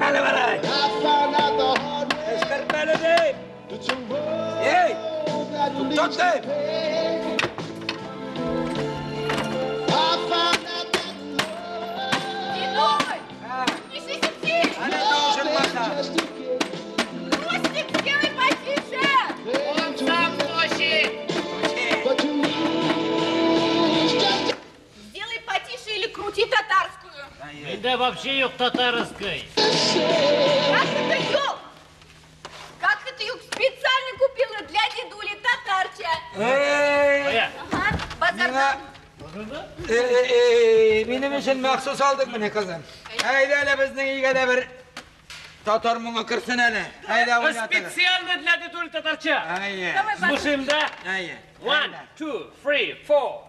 әле, малай. Кычкыртма әле дим. Эй, туктат дим. Дедуль! Нишлисең син? Әле тавышын баса. Рустик, сделай потише! Он сам тощит. Сделай потише или крути татарскую. Миндә вообще юк татарской. Как это юк? Как это юк? Специально купила для дедули татарча. Эй, Ага, базардан. Минем өчен махсус алдың менә, кызым. Әйдә әле безнең өйгә дә бер татар моңы керсен әле. Әйдә уйнатыгыз. Специально для дедули татарча. Әйе. Давай, базар. Слушаем, да? Әйе. 1, 2, 3, 4.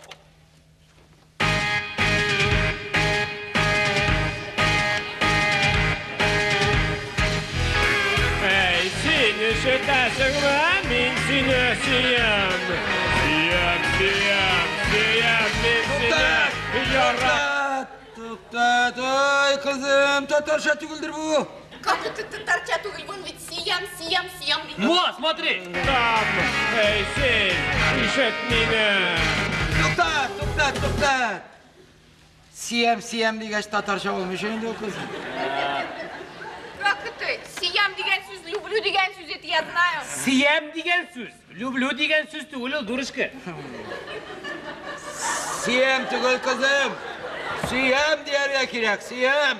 Эй, син ишетәсеңме? Мин сине сөям. Сөям, сөям, сөям, мин сине. Ярат. Туктат, ой, кызым, татарча түгелдер бу. Как это татарча түгел? Вон ведь сиям, сиям, сиям. Во, смотри. Там, эй, син, ишет мине. Туктат, туктат, туктат. Сиям, сиям дигәч татарча булмый инде ул, кызым. Как это? Сиям дигән сүз, люблю дигән сүз, это я знаю. Сиям дигән сүз, люблю дигән сүз түгел ул, дурышка. Сиям түгел, кызым. Сөям дияргә кирәк, сөям.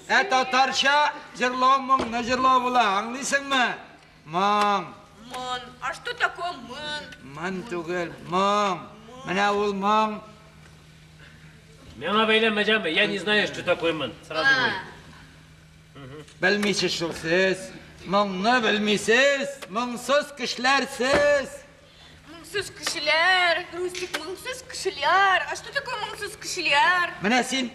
Ә татарча җырлау моңны җырлау була, аңлыйсыңмы? Моң. Мон. А что такое мон? Мон түгел, моң. Менә ул моң. Миңа бәйләнмә, җәме, я не знаю, что такое мон. Сразу говорю. Белмисез шул сез. Моңны белмисез. Моңсыз кешеләр сез. Моңсыз кешеләр, Рустик, моңсыз кешеләр. А что такое моңсыз кешеләр? Менә син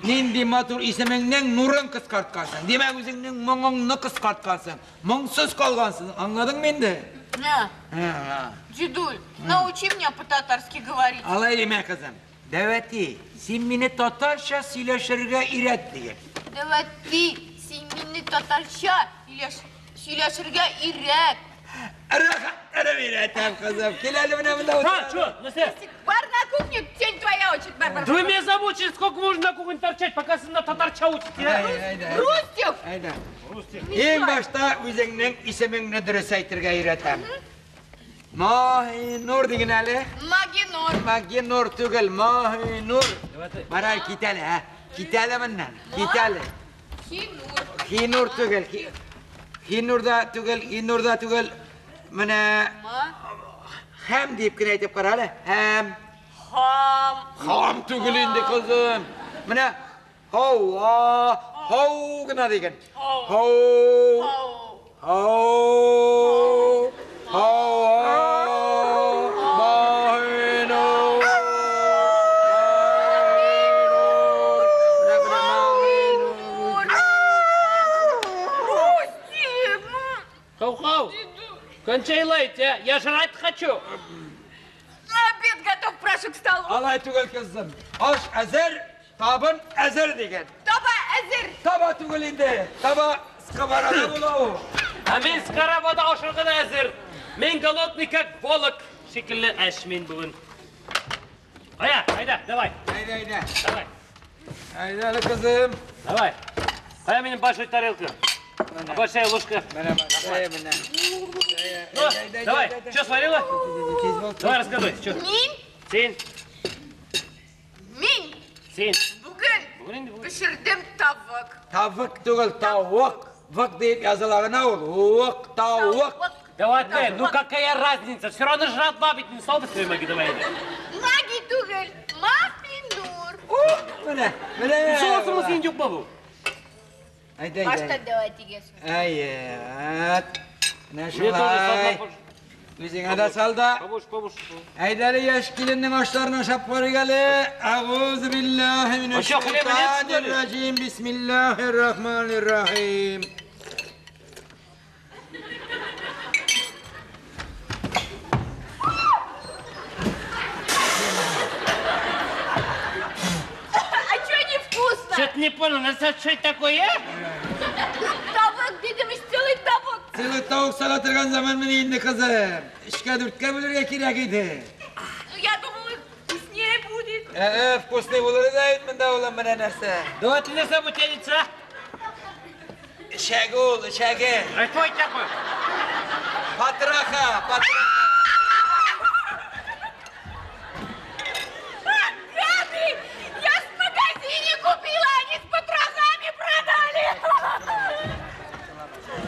нинди матур исемеңнең нурын кыскарткансың. Димәк, үзеңнең моңыңны кыскарткансың. Моңсыз калгансың. Аңладыңмы инде? На, Ха. дедуль, научи меня по-татарски говорить. Алай димә, кызым. Дәвәти, син мине татарча сөйләшергә өйрәт диген. Дәвәти, син мине татарча сөйләшергә өйрәт. Рәхәтләнеп өйрәтәм, кызым. Кил әле менә монда А, утыр. что, нәрсә? Бар на кухню, тень твоя очередь. Бар, бар. Да вы меня замучили, сколько можно на кухне торчать, пока сына татарча учите, а? Әйдә, әйдә. Рустик! Әйдә. Иң башта үзеңнең исемеңне дөрес әйтергә өйрәтәм. Маһинур диген әле. Магинур. Магинур түгел, Маһинур. Бар әле, кит әле, ә? Кит әле моннан, кит әле. Хинур. Хинур түгел, Хинур да түгел, Хинур да түгел. Менә Ма. Хәм дип кенә әйтеп кара әле. Хәм. Хам. Хам түгел инде, кызым. Менә һава, һау гына диген. Һау. Һау. Һау. Һау. Һава. Маһинур. Менә, менә, Маһинур. Рустик! Хау-хау. Кончай лаять, а? Я жрать хочу. Обед готов, прошу к столу. Алай түгел, кызым. Аш әзер, табын әзер диген. Таба әзер. Таба түгел инде. Таба сковорода була ул. А мин сковорода ашарга да әзер. Мин голодный, как волк. Шикелле әш мин бүген. Кая, әйдә, давай. Әйдә, әйдә. Давай. Әйдә әле, кызым. Давай. Кая минем большой тарелка? А большая ложка? Менә большая, менә. Ну, давай, что сварила? Давай рассказывай, что? Мин, Син, мин син. бүген Бүген инде бүген. пешердем тавык. Тавык түгел, тавык. Вык дип языла гына ул. Уык, тавык. Давай, ты, ну какая разница? Все равно жратва ведь не стал бы своей маги, давай. Маги түгел, Маһинур. Менә, менә. Соусымы син юкмы бу? Әйдә, Башта әйдә. давай дигән. Әйе. Менә Мне тоже шулай. салма. Үзеңә дә сал да. Побольше, побольше. Әйдә әле яшь киленнең ашларын ашап карыйк әле. Әгуз биллаһи минәш А чё, хлеба нет, что ли? шайтанир раҗим. Бисмиллаһир рахманир рахим. А чё невкусно? Что-то не понял, это что это такое? Тавык дидем ич, целый тавык. Целый тавык сала торган заман мени инде, кызым. Өчкә, дүрткә бүлергә кирәк иде. Ну, я думала, вкуснее будет. Ә, вкусный булыр иде бит монда, улым, менә нәрсә. Давайте нәрсә бу тянется? Эчәге ул, эчәге. А что это такое? Потроха, потроха. Гады! Я в магазине купила, они с потрохами продали!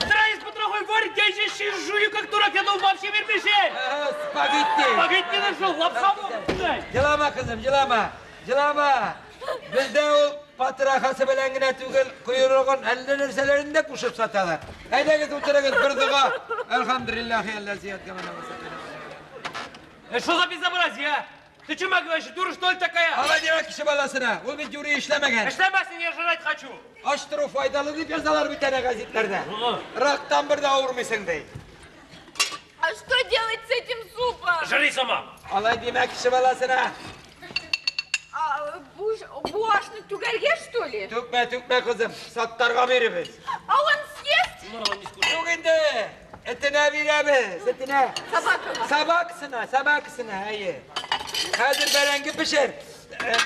Трое с потрохой варит, я еще сижу, как дурак, я думал, вообще вермишель. Спагетти. Спагетти нашел, лапша. Елама, кызым, елама. Елама. Бездә ул потрохасы белән генә түгел, койрыгын, әллә нәрсәләрен дә кушып саталар. Әйдәгез, утырыгыз, бер дога. Әлхәмдүлилләһи аллази атгамана ва сакана. Что за безобразие, а? Ты что, мать вообще, дура, что ли, такая? Алай димә кеше баласына, ул бит юри эшләмәгән. Эшләмәсен, я жрать хочу. Ач тору файдалы дип язалар бит әнә газетләрдә. Рактан бер дә авырмыйсың ди. А что делать с этим супом? Жри сама. Алай димә кеше баласына. А, бу ашны түгәргә, что ли? Түкмә, түкмә, кызым, саттарга бирәбез. А он съест? Юк инде, этенә бирәбез, этенә. Собакага. Собакасына, собакасына, әйе. Хәзер бәрәңге пешер.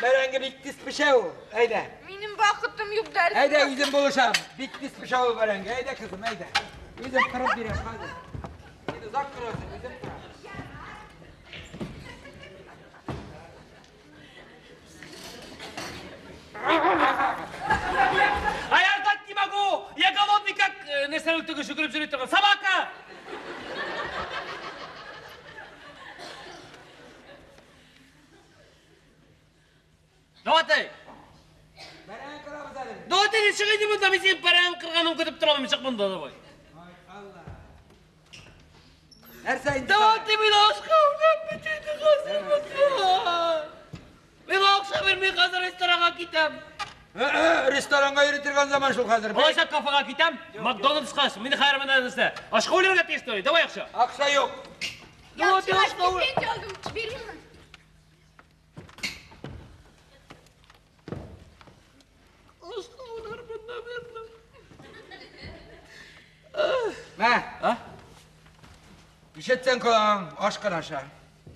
Бәрәңге бик тиз пешә ул. Әйдә. Минем вакытым юк, дәресем. Әйдә, үзем булышам. Бик тиз пешә ул бәрәңге. Әйдә, кызым, әйдә. Үзем кырып бирәм хәзер. Син озак кырасың, үзем кырам. А я ждать не могу! Я голодный, как нәрсә теге чүкереп йөри торган собака! Давай ты! Бәрәңге кырабыз әле. Давай ты, чык инде монда, мин синең бәрәңге кырганын көтеп торам, чык монда, давай. Ай, Алла. Нәрсә инде? Давай ты, мин ашка үләм бит инде хәзер монда. Миңа акча бир, мин хәзер ресторанга китәм. Ресторанга йөри торган заман шул хәзер. Алайса кафега китәм, Макдональдска, мин хәзер менә нәрсә. Ашка үләргә тиеш түгел, давай акча. Акча юк. Я Давай ты вчера ашка үл. стипендию алдым, бирмиме? Ашка үләрмен, наверное. Мә. А? Ишетсәң колагың, аш кына аша.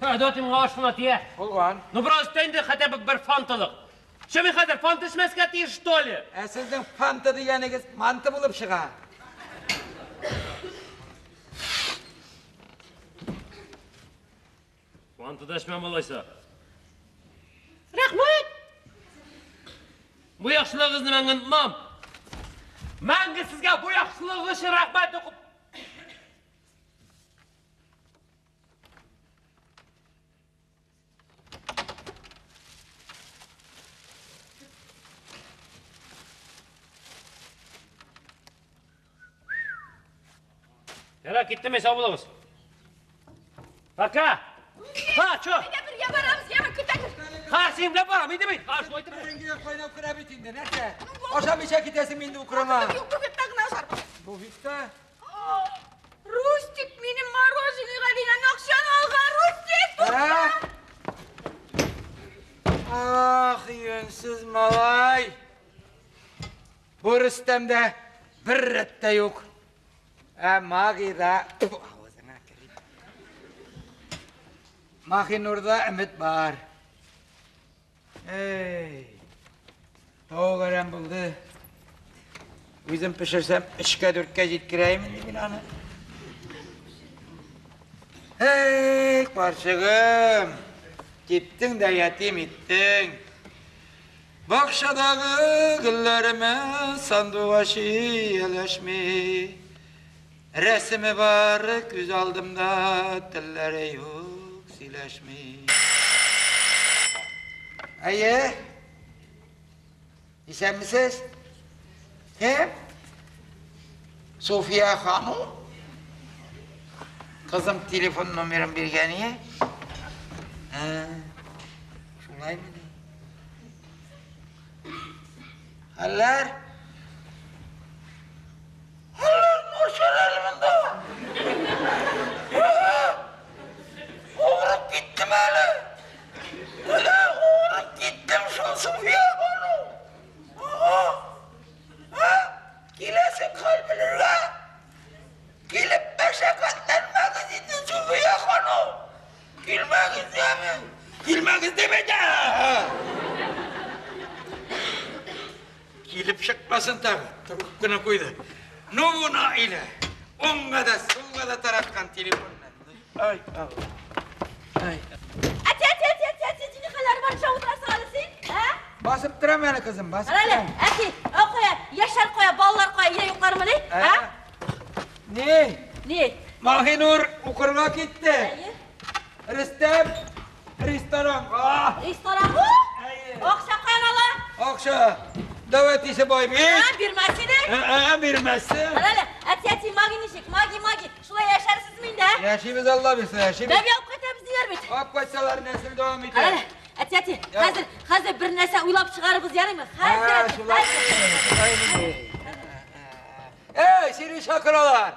Ха, давай ты миңа аш кына тия. Булган. Ну бераз инде хотя бы бер фанталык. Че мин хәзер фанта эчмәскә тиеш, что ли? Ә сезнең фанта дигәнегез манты булып чыга. Фанта да эчмәм алайса. Рәхмәт! Бу яхшылыгыгызны мин онытмам. Мәңге сезгә бу яхшылыгыгыз өчен рәхмәт укып. Ярар, киттем мин, сау булыгыз. Пока. Ха, чё? Әйдә бергә барабыз, яме, көтә тор. Ха, син белән барам, инде мин. Ха, шулай итеп. Бәрәңгегә кайнап керә бит инде, нәрсә? Ашамыйча китәсең инде укырыңа. Вакытым юк, буфетта гына ашарбыз. Буфетта? Рустик минем мороженыйга дигән акчаны алган, Рустик! Ә? Ах, юньсез малай. Бу Рөстәмдә бер рәт тә юк. Ә Магида авызыңа кереп. Махинурда өмет бар. Эй, тавык әрәм булды. Үзем пешерсәм, өчкә дүрткә җиткерәем инде мин аны. Эй, карчыгым, киттең дә ятим иттең. Бакчадагы гөлләремә сандугач ияләшми. Рәсеме бар күз алдымда, телләре юк, сөйләшми. Әйе. Исәнмесез? Кем? София ханым? Кызым телефон номерын биргән ие. Ә, шулаймы? Хәлләр? Хәлләр начар әле монда. Авырып киттем әле. Менә авырып киттем шул София ханым. Ага. Киләм. Килеп чыкмасын тагы, торып кына куйды. Ну бу Наилә, уңга да, сулга да тараткан телефоннан. Ай, Алла. Ай. Әти, әти, әти, әти, әти, синең хәлләр бар, ничә утырасың әле син? Ә? Басып торам әле, кызым, басып Кара әле, торам. әти, ау кая, яшьләр кая, балалар кая, өйдә юклармыни? Ә? Ни? Ни? Маһинур укырга китте. Әйе. Рөстәм ресторанга. Ресторанга? Әйе. Акча каян ала? Акча. Дәү әтисе бай бит. Ә, бирмәс иде. Ә, бирмәсе. Кара әле, әти, әти, маги ничек? Маги, маги. Шулай яшәрсезме инде, ә? Яшибез Алла бирсә, яшибез. Бәби алып кайтабыз диләр бит. Алып кайтсалар нәсел дәвам итә. Кара әле, әти, әти, хәзер, хәзер бер нәрсә уйлап чыгарыбыз, ярыймы? Хәзер, Ә, әти, шулай. хәзер. Шулай инде. Эй, сине чакыралар.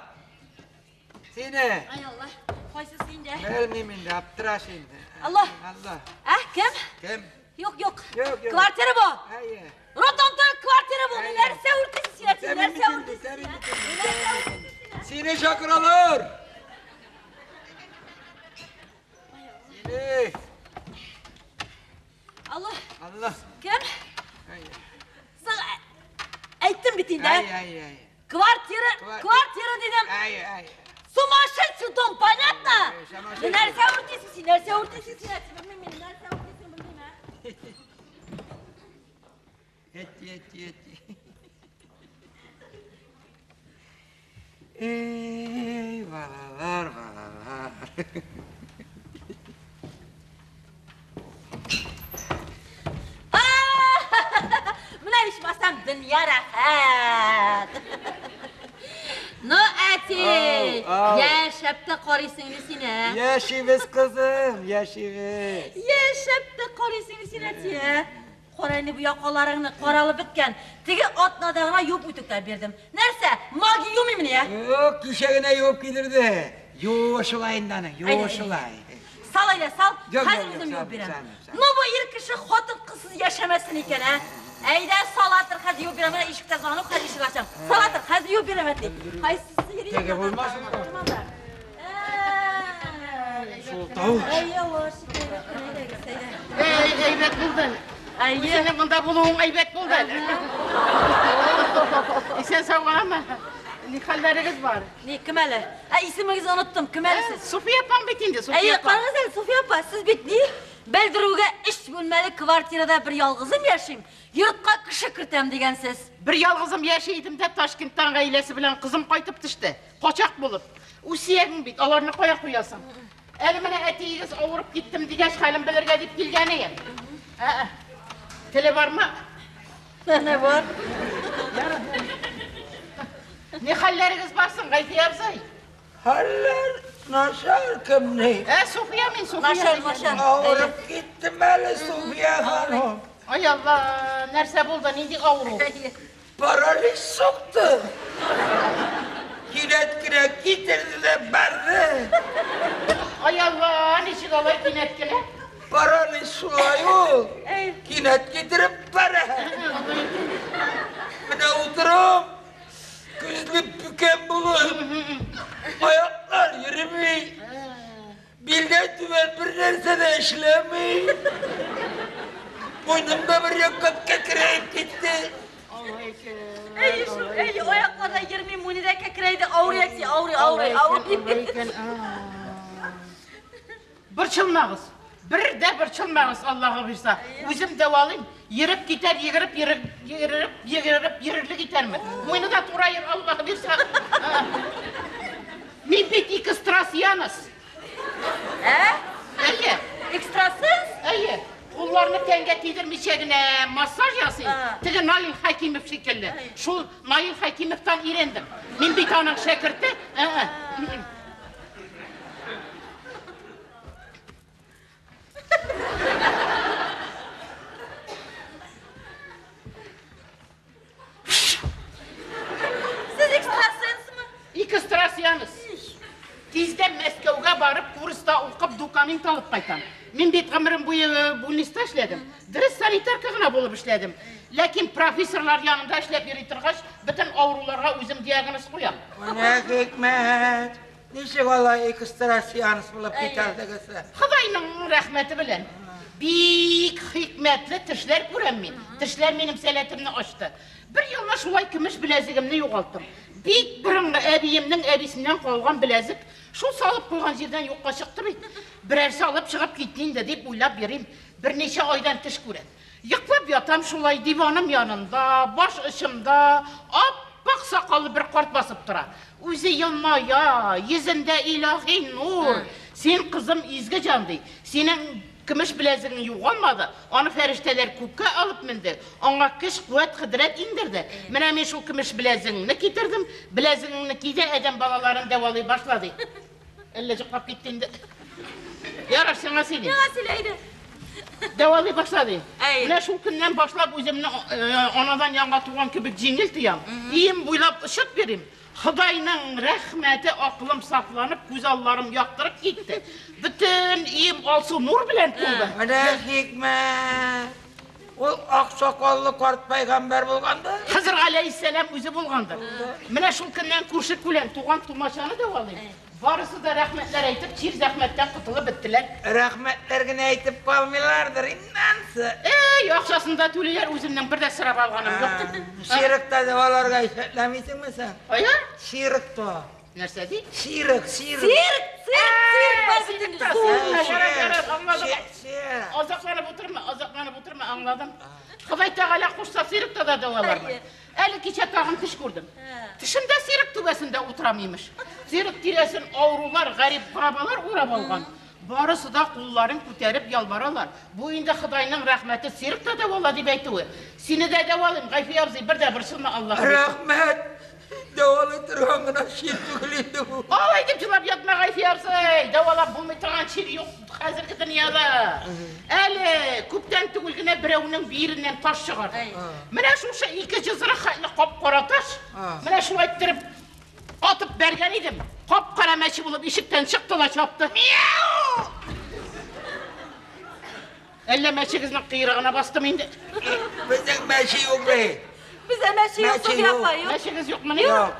Сине. Ай Алла, кайсысы инде? Белмим инде, аптыраш инде. Алла. Алла. Ә, кем? Кем? Юк, юк. Юк, юк. Квартира бу. Әйе. Ротонда квартира бу. Әйе. Нәрсә үртисез син, әти, Сәбин нәрсә бит инде, үртисез? сәбин ә? бит инде. Нәрсә үртисез син, ә? Сине чакыралар. Сине. Алла, Алла. кем? Әйе. Соң, әйттем бит инде. Әй, әй, әй. Квартира, квартира дидем. Әй, әй. Сумасшедший дом, понятно? Әй, сумасшедший. Нәрсә үртисез син, нәрсә үртисез син, әти, белмим мин, нәрсә үртисең, белмим, ә? Әти, әти, әти. Ey балалар, балалар. Менә ичмасам дөнья рәхәт. Ну, әти, Ау, ау. яшәп тә карыйсың инде син, ә? Яшибез, кызым, яшибез. Яшәп тә карыйсың инде син, әти, ә? Кара инде бу якаларыңны каралып беткән. Теге атнада гына юып үтүкләп бирдем. Нәрсә, маги юмыймыни, ә? Юк, кичә генә юып кидерде. Юы шулай инде аның, юы Әйдә, әйдә. шулай. Сал әйдә, сал. Юк, Хәзер юк, юк, үзем юып салмыйм, бирәм. салмыйм, салмыйм. Ну, бу ир кеше хатын-кызсыз яшәмәсен икән, ә? Әйдә, сала тор, хәзер юып бирәм. Менә ишектә звонок, хәзер ишек ачам. Сала тор, хәзер юып бирәм, әти. Кайсысы йөри? Теге булмасын. Шул тавыш. Әй, Алла, шөкер, әйдәгез, әйдә. Әй, әйбәт булды. Әйе. Синең монда булуың әйбәт булды әле. Исән сау гынамы? Ни хәлләрегез бар? Ни, кем әле? Ә, исемегезне оныттым. Кем әле сез? Суфия апаң бит инде, Суфия Әйе, апаң. карагыз әле, Суфия апа, сез бит ни? Белдерүгә өч бүлмәле квартирада бер ялгызым яшим. Йортка кеше кертәм дигәнсез. Бер ялгызым яши идем дә Ташкенттан гаиләсе белән кызым кайтып төште. Качак булып. Үсиягең бит, аларны кая куясың? Әле менә әтиегез авырып киттем дигәч, хәлен белергә дип килгән идем. Ә, теле бармы? Менә бар. Ни хәлләрегез бар соң, Гайфи абзый? Хәлләр начар кемни? Ә, Суфия мин, Суфия. Начар, начар. Авырып киттем әле, Суфия ханым. Ай Алла, нәрсә булды, нинди авыру? Паралич сукты. Кинәт кенә китерде дә бәрде. Ай Алла, ничек алай кинәт кенә? Паралич шулай ул. Әй. Кинәт китереп бәрә. Менә утырам. Күзле бүкән булып. Аяклар йөреми. Билдән түбән бер нәрсә дә эшләми. Муеным да бер якка кәкрәеп китте. Алла икән. Әй, шул, әй, аякларда йөрми, муены да кәкрәйде, авырый әти, авырый, авырый, авырый. Борчылмагыз. Бер дә борчылмагыз, Аллаһы боерса. Үзем дәвалыйм. Йөреп китәр, йөгереп, йөреп, йөреп, йөгереп, йөрерлек итәрмен. Муены да тураер, Аллаһы боерса. Мин бит экстрасенс. Ә? Әйе, Экстрасенс? әйе. Кулларны тәнгә тидермичә генә массаж ясыйм. А. Теге Наил Хәкимов шикелле. Шул Наил Хәкимовтан өйрәндем. Мин бит аның шәкерте. Ә-ә. Сез экстрасенсмы? Экстрасенс. Тиздән Мәскәүгә барып, курста укып, документ алып кайтам. Мин бит гомерем буе больниста эшләдем. Дөрес санитарка гына булып эшләдем. Ләкин профессорлар янында эшләп йөри торгач, бөтен авыруларга үзем диагноз куям. Менә хикмәт. Ничек алай экстрасенс булып китәрдегез? Ходайның рәхмәте белән. Бик хикмәтле төшләр күрәм мин. Төшләр минем сәләтемне ачты. Бер елны шулай көмеш беләзегемне югалттым. Бик борынгы әбиемнең әбисеннән калган беләзек шул салып куйган җирдән юкка чыкты бит. Берәрсе алып чыгып китте инде дип уйлап йөрим. Берничә айдан төш күрәм. Йоклап ятам шулай диваным янында, баш очымда ап-ак сакаллы бер карт басып тора. Үзе елмая, йөзендә илаһи нур. Син, кызым, изге җан, ди. Синең көмеш беләзегең югалмады, аны фәрештәләр күккә алып менде, аңа көч, куәт, кодрәт иңдерде. Менә мин шул көмеш беләзегеңне китердем, беләзегеңне ки дә адәм балаларын дәвалый башла, ди. Әллә йоклап китте инде. Ярар, сиңа сөйлим. Миңа сөйлә әйдә. Дәвалый башла, ди. Әй. Менә шул көннән башлап үземне анадан яңа туган кебек җиңел тоям. Өем буйлап очып йөрим. Ходайның рәхмәте, акылым сафланып, күз алларым яктырып китте. Бөтен өем алсу нур белән тулды. Менә хикмәт. Ул ак сакаллы карт пәйгамбәр булгандыр. Хызыр алейһиссәлам үзе булгандыр. Менә шул көннән күрше күлән туган тумачаны дәвалыйм. Барысы да рәхмәтләр әйтеп, чир зәхмәттән котылып беттеләр. Рәхмәтләр генә әйтеп калмыйлардыр, иннансы. Эй, акчасын да түлиләр, үземнең бер дә сорап алганым юк. Чирыкта дәваларга исәпләмисеңме син? Кая? Чирыкта. Нәрсә ди? Чирык, чирык. Цирк, цирк, цирк бар бит инде. Цирк, ярар, ярар, аңладым. Чирык. Азапланып утырма, азапланып утырма, аңладым. Ходай Тәгалә кушса, циркта да дәвалармын. Әле кичә тагын төш күрдем. Төшемдә цирк түбәсендә утырам имеш. Цирк тирәсен авырулар, гарип гырабалар урап алган. Барысы да кулларын күтәреп ялваралар. Бу инде Ходайның рәхмәте, циркта дәвала дип әйтүе. Сине дә дәвалыйм, Гайфи абзый, бер дә борчылма, Аллаһ боерса. Рәхмәт. Дәвалый торган гына чир түгел инде бу. Алай дип җылап ятма, Гайфи абзый. Дәвалап булмый торган чир юк хәзерге дөньяда. Әле күптән түгел генә берәүнең биреннән таш чыгарды. Менә шушы ике җызрык хәтле кап-кара таш. Менә шулай иттереп атып бәргән идем. Кап-кара мәче булып ишектән чыкты да чапты. Мяу! Әллә мәчегезнең кыйрыгына бастым инде. Безнең мәче юк бит. Бездә мәче юк, Мәче София юк. апа, юк. Мәчегез юкмыни? Юк.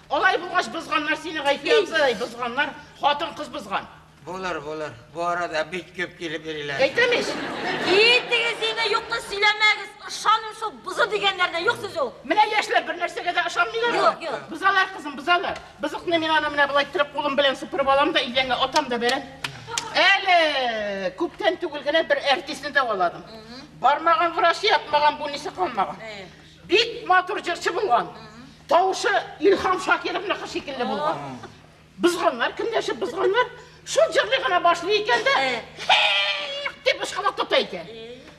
Алай булгач бозганнар сине, Гайфи абзый, бозганнар, хатын-кыз бозган. Булыр, булыр. Бу арада бик күп килеп йөриләр. Әйтәм ич. Китегез инде, юкны сөйләмәгез. Ышаным шул бозы дигәннәренә, юк сүз ул. Менә яшьләр бер нәрсәгә дә ышанмыйлар. Юк, юк. Бозалар, кызым, бозалар. Бозыкны мин аны менә болай иттереп кулым белән сыпырып алам да идәнгә атам да бәрәм. Әле күптән түгел генә бер артистны дәваладым. Бармаган врач ятмаган, больница калмаган. Бик матур җырчы булган. Тавышы Илһам Шакировныкы шикелле булган. Бозганнар, көнләшеп бозганнар. Шул җырлый гына башлый икән дә, хех дип ышкылык тота икән.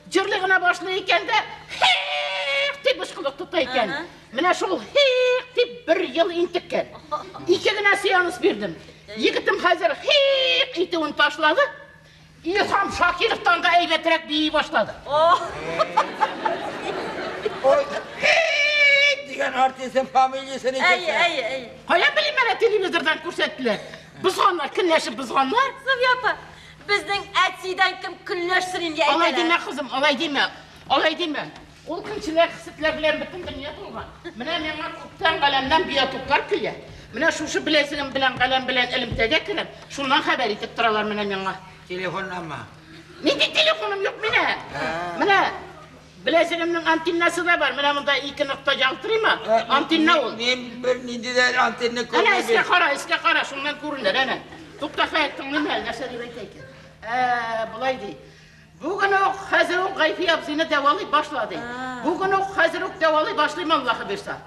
Җырлый гына башлый икән дә, хех дип ышкылык тота икән. Менә шул хех дип бер ел интеккән. Ике генә сеанс бирдем. Егетем хәзер хех итүен ташлады. Илһам Шакировтан да әйбәтрәк бии башлады. Ой, хей дигән артистның фамилиясе ничек? Әйе, әйе, әйе. Каян белим, менә телевизордан күрсәттеләр. Бозганнар, көнләшеп бозганнар. София апа, безнең әтидән кем көнләшсен инде Алай әйтәләр. димә, кызым, алай димә. Алай димә. Ул көнчеләр, хисетләр белән бөтен дөнья тулган. Менә миңа күптән галәмнән биотоклар килә. Менә шушы беләзегем белән галәм белән элемтәгә керәм. Шуннан хәбәр итеп торалар менә миңа. Телефоннанма. Нинди телефоным юк менә? Менә беләзегемнең антеннасы да бар. Менә монда ике нокта ялтырыймы? Антенна ул. Мин бер нинди дә антенна Әнә күрмәдем. өскә кара, өскә кара, шуннан күренер, әнә. Тукта, хәят, тыңлыйм әле, нәрсә дип әйтә икән. Болай ди. Бүген үк, хәзер үк Гайфи абзыйны дәвалый башла ди. Бүген үк, хәзер үк дәвалый башлыйм, Аллаһы бирса.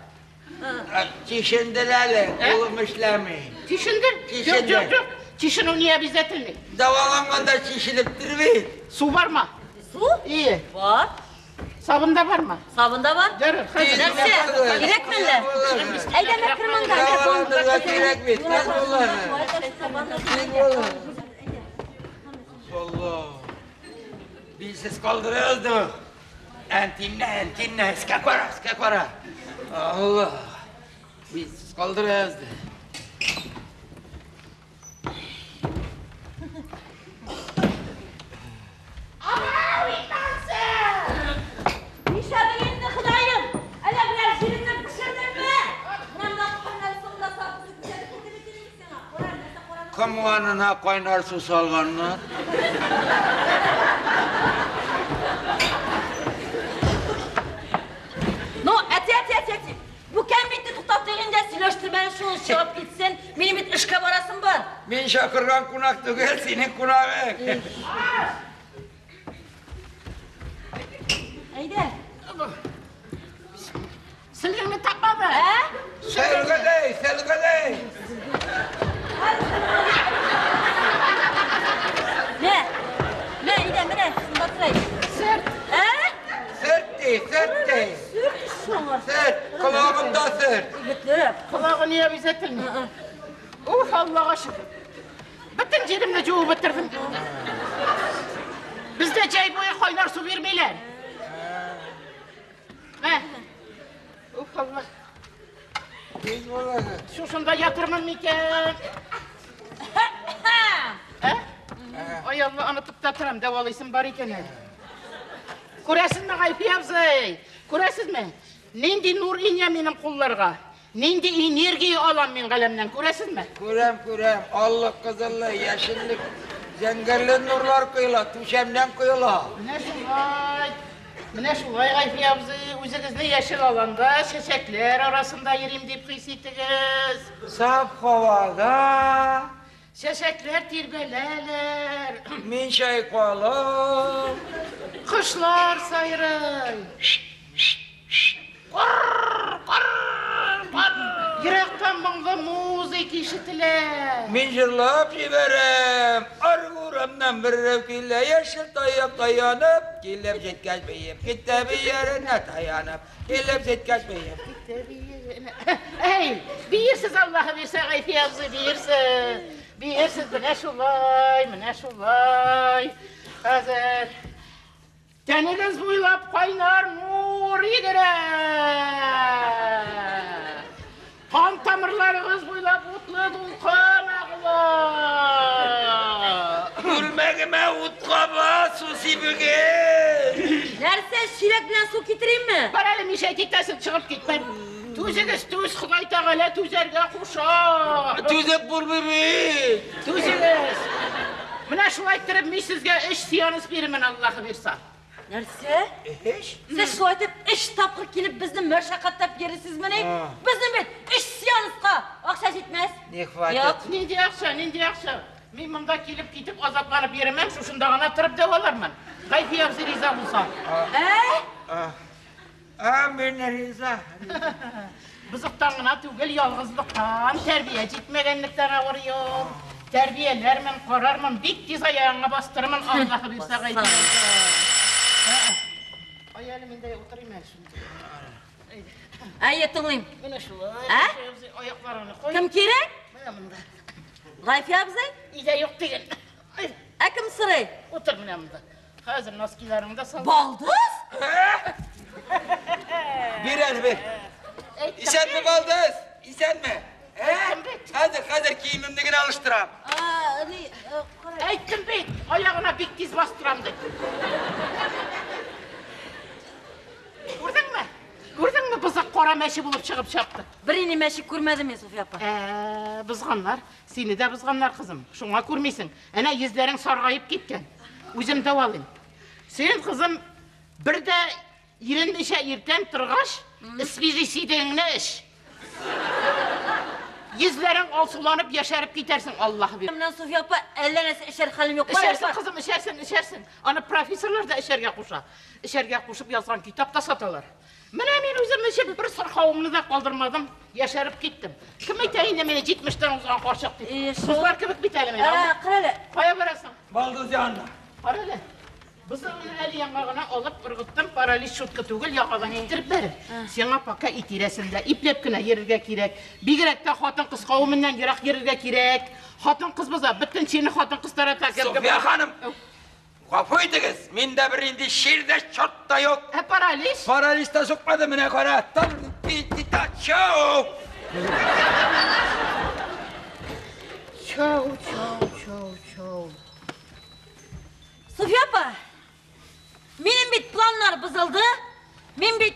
Чишендер әле, кулым эшләми. Чишендер? Юк, Чишендер. юк, юк. Чишенү не обязательный. Дәваланганда чишелеп тор бит. Су бармы? Су? Ие. Бар. Сабын да бармы? Сабын да бар. Ярар, хәзер. Нәрсә? Кирәкме әллә? Әйдә, мә кер монда. Дәваланырга кирәк бит. Тиз булыр. Тиз булыр. Алла. Билсез калдырылды. Антенна, антенна, өскә кара, өскә кара. Алла. Билсез калдырылды. Абау, итансы! Нишләдең инде, Ходаем? Әллә берәр җиреңне пешердеңме? Менә монда кайнар суны да сатып күтәреп китереп бирим сиңа. Кара, нәрсә кара? Комганына кайнар су салганнар. Мин чакырган кунак түгел, синең кунагың. Әйдә. Сөлгеңне тапмады. Ә? Сәлгәләй, сәлгәләй. Мә. Мә, әйдә, менә, батырай. Сөрт. Ә? Сөрт ди, сөрт ди. Сөрт шуңа. Сөрт, колагымда сөрт. Бетереп. Колагы не обязательно. Уф, Аллага шөкер. Бөтен җиремне жуып бетердем. Бездә җәй буе кайнар су бирмиләр. Мә. Уф, Алла. Тиз булыгыз. Шушында ятырмын микән? Ә? Ай, Алла, онытып та торам, дәвалыйсым бар икән әле. Күрәсезме, Гайфи абзый? Күрәсезме? Нинди нур иңә минем кулларга? Нинди энергия алам мин галәмнән, күрәсезме? Күрәм, күрәм. Аллы, кызыллы, яшелле, зәңгәрле нурлар коела, түшәмнән коела. Менә шулай. Менә шулай, Гайфи абзый, үзегезне яшел аланда, чәчәкләр арасында йөрим дип хис итегез. Саф һавада Чәчәкләр тирбәләләр, мин чайкалам. кошлар сайрый. Кар, кар, кар. Ерактан моңлы музыка ишетелә. Мин җырлап җибәрәм. Аргы урамнан берәү килә, яшел таяк таянып, килеп җиткәч биеп китә бияренә таянып, килеп җиткәч биеп. Әй, биерсез Аллаһы бирсә, Гайфи абзый, биерсез. Биерсез, менә шулай, менә шулай. Хәзер тәнегез буйлап кайнар нур йөгерә. Кан тамырларыгыз буйлап утлы дулкын агыла. Күлмәгемә ут каба, су сибегез. Нәрсә, чиләк белән су китеримме? Бар әле мишәйт итәсең, чыгып китмә. Түзегез, түз, Ходай Тәгалә түзәргә куша. Түзеп булмый бит. Түзегез. Менә шулай иттереп мин сезгә өч сеанс бирермен, Аллаһы бирса. Нәрсә? Эш? Сез шулай итеп өч тапкыр килеп безне мәшәкатьләп йөрисезмени? Безнең бит өч сеанска акча җитмәс. Не хватит. Юк. Нинди акча, нинди акча? Мин монда килеп китеп азапланып йөрмәм, шушында гына торып дәвалармын. Гайфи абзый риза булса. Ә? А, мин риза. Бызыктан гына түгел, ялгызлыктан, тәрбия җитмәгәнлектән авырыйм. Тәрбияләрмен, карармын, бик тиз аягыңа бастырырмын, Аллаһы бирсә, Гайфи абзый. Ай, әле мин дә утырыйм әле шунда. Әйе, тыңлыйм. Менә шулай, Ә? Гайфи абзый, аякларыңны куй. Кем кирәк? Менә монда. Гайфи абзый? Өйдә юк түгел. Ай, Ә кем сорый? утыр менә монда. Хәзер носкиларыңны да сал. Балдыз? Бир әле, бир. Әйттем Исәнме, бит. балдыз? Исәнме? Ә? Әйттем бит. Хәзер, хәзер киемемне генә алыштырам. А, ни, кара. Әйттем бит, аягына бик тиз бастырам дип. Күрдеңме? Күрдеңме, бызык кара мәче булып чыгып чапты. Бер инде мәче күрмәдем мин, Софья апа. Ә, бозганнар. Сине дә бозганнар, кызым. Шуңа күрмисең. Әнә йөзләрең саргаеп киткән. Үзем дәвалыйм. Син, кызым, бер дә иренмичә иртән торгач, свежий сидегеңне эч. Йөзләрең алсуланып, яшәреп китәрсең, Аллаһ бир. Менә Софья апа, әллә нәрсә эчәр хәлем юк. Бар, Эчәрсең, бар. кызым, эчәрсең, эчәрсең. Аны профессорлар да эчәргә куша. Эчәргә кушып язган китап та саталар. Менә мин үзем эчеп бер сырхавымны да калдырмадым, яшәреп киттем. Кем әйтә инде мине 70-тән узган карчык дип? Э, шул. Кызлар кебек бит әле мин. Ә, кара әле. Кая барасың? Балдыз янына. Кара әле. Бызыгны әле яңа гына алып ыргыттым, паралич шутка түгел, яңадан китереп бәрер. Сиңа пока ит тирәсендә ипләп кенә йөрергә кирәк. Бигрәк тә хатын-кыз кавеменнән ерак йөрергә кирәк. Хатын-кыз боза, бөтен чирне хатын-кыз тарата. Софья ханым, гафу итегез, миндә бер инде чир дә чорт та юк. Ә паралич? Паралич та сукмады, менә кара. Тан пи та чау. Чау, чау, чау, чау. Софья апа, минем бит планнар бозылды. Мин бит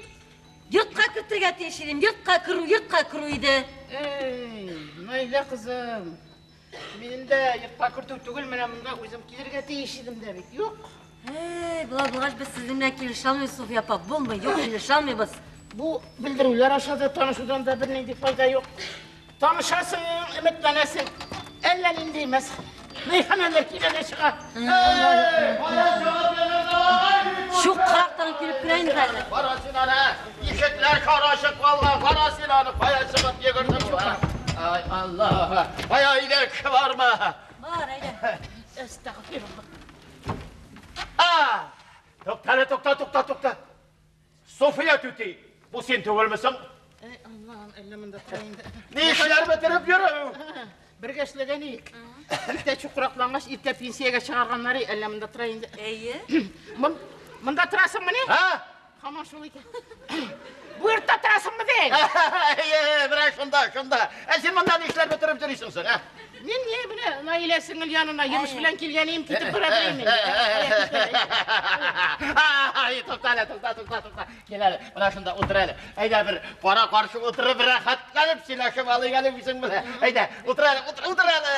йортка кертергә тиеш идем. Йортка керү, йортка керү иде. Эй, Наилә кызым. Минем дә йортка кертү түгел, менә монда үзем килергә тиеш идем дә бит. Юк. Эй, болай булгач без сезнең белән килешә алмыйбыз, Софья апа. Булмый, юк, килешә алмыйбыз. Бу белдерүләр аша да танышудан да бернинди файда юк. Танышасың, өметләнәсең. Әллә нинди мәйханәләр килә дә чыга. Чукрактан килеп керә инде хәзер. Кара син аны, ишекләр карачык калган, кара син аны, кая чыгып йөгердең бу? Ай, Алла, кая өйдә кеше бармы? Бар, әйдә. Әстәгъфирулла. А! Тукта әле, тукта, тукта, тукта. София түти, бу син түгелме соң? Әй, Аллам, әллә монда тора инде. Ни эшләр бетереп йөрү? Бергә эшләгән идек. Иртә чукраклангач, иртә пенсиягә чыгарганнар, әллә монда тора инде. Әйе. Монда торасыңмыни? Һа? Һаман шул икән. Бу йортта торасыңмы ди? Әйе, менә шунда, шунда. Ә син монда ни эшләр бетереп йөрисең соң, ә? Мин ни менә Наилә сеңел янына йомыш белән килгән идем, китеп бара белмим. Ай, тукта әле, тукта, тукта, тукта. Кил әле, менә шунда утыр әле. Әйдә бер кара каршы утырып рәхәтләнеп сөйләшеп алыйк әле үзең белән. Әйдә, утыр әле, утыр, утыр әле.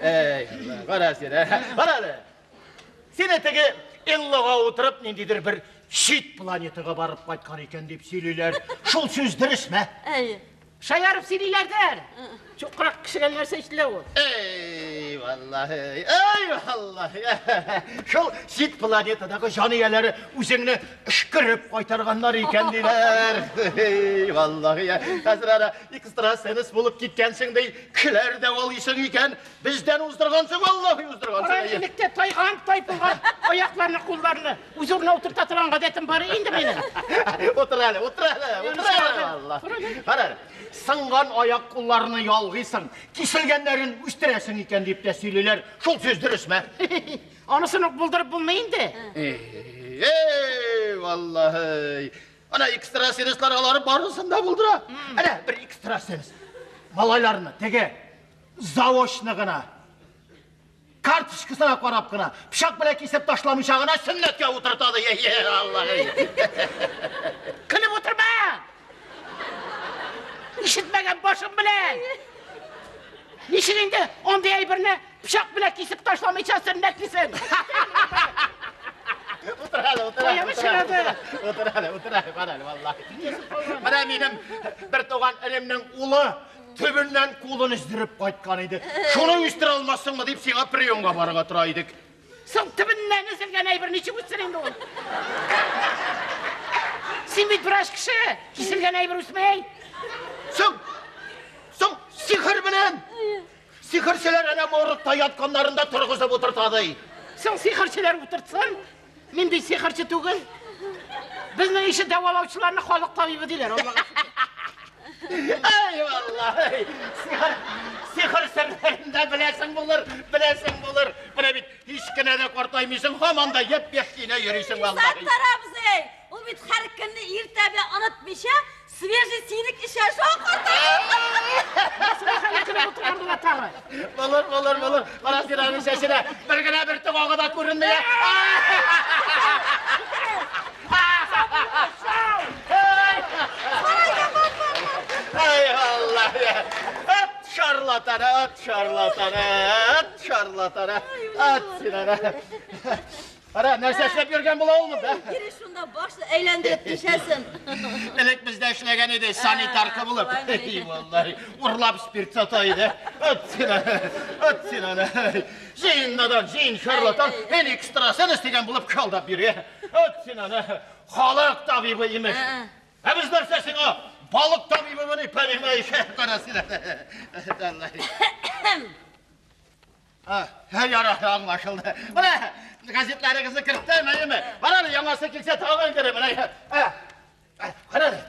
Әй, кара син, кара әле. Сине теге Эллага утырып ниндидер бер чит планетага барып кайткан икән дип сөйлиләр. Шул сүз дөресме? Әйе. Шаярып сөйлиләрдер. Чукрак кешегә нәрсә ишетелә ул? Эй, валлаһи, эй, валлаһи. Шул чит планетадагы җан ияләре үзеңне өшкереп кайтарганнар икән диләр. Эй, валлаһи. Хәзер ара экстрасенс булып киткәнсең ди, кешеләр дәвалыйсың икән. Бездән уздыргансың, валлаһи уздыргансың. Кара электә тайган, тайпылган аякларны, кулларны үз урынына утырта торган гадәтем бар инде минем. Утыр әле, утыр әле, утыр әле, валлаһи. Кара әле, сынган аяк кулларны ялгыйсың, киселгәннәрен үстерәсең икән дип тә сөйлиләр. Шул сүз дөресме? Анысын ук булдырып булмый инде. Эй, валлаһи. Ана экстрасенслар алары барысын да булдыра. Әнә бер экстрасенс. Малайларны теге заочно гына, карточкасына карап кына, пычак белән кисеп ташламыйча гына сөннәткә утыртады. Е, Аллаһ. Көлеп утырма! Ишетмәгән башым белән. Ничек инде андый әйберне пычак белән кисеп ташламыйча сөннәтлисең? Утыр әле, утыр әле. Кая чыгады? Утыр әле, утыр әле, бар әле, валлаһи. Менә минем бер туган энемнең улы төбеннән кулын өздереп кайткан иде. Шуны үстерә алмассыңмы дип сиңа приемга барырга тора идек. Соң төбеннән өзелгән әйбер ничек үссен инде ул? Син бит врач кеше, киселгән әйбер үсмәй. Соң, соң сихер белән. Сихерчеләр әнә моргта ятканнарында торгызып утыртады. Соң сихерчеләр утыртсын. Мин бит сихерче түгел. Безнең ише дәвалаучыларны халык табибы диләр, Аллага шөкер. Ай, валлаһи, сихер, сихер серләрен дә беләсең булыр, беләсең булыр. Менә бит һич кенә дә картаймыйсың, һаман да япь-яшь кенә йөрисең, валлаһи. Саттар абзый, ул бит һәр көнне иртә белән онытмыйча свежий сидек эчә, шуңа картаймый. Хәле кереп утырган була тагы. Булыр, булыр, булыр. Кара син аның чәченә бер генә бөртек агы да күренми. Ай, Алла! Ат шарлатан, ат шарлатан, ат шарлатан, ат син ана. Ара, нәрсә эшләп йөргән була ул монда? Йөри шунда башны әйләндереп төшәсен. Элек бездә эшләгән иде, санитарка булып. Шулай Эй, валлаһи, урлап спирт сата иде. Ат син ана, ат син ана. Җыен надан, җыен шарлатан, мин экстрасенс дигән булып калдап йөри. Ат син ана, халык табибы имеш. Ә без нәрсә сиңа? Балык табибымыни, понимаешь? Кара син ана. А, ярар, аңлашылды. Менә газетларыгызны керттем, әйеме? Бар әле, яңасы килсә тагын керә, менә. Кара әле.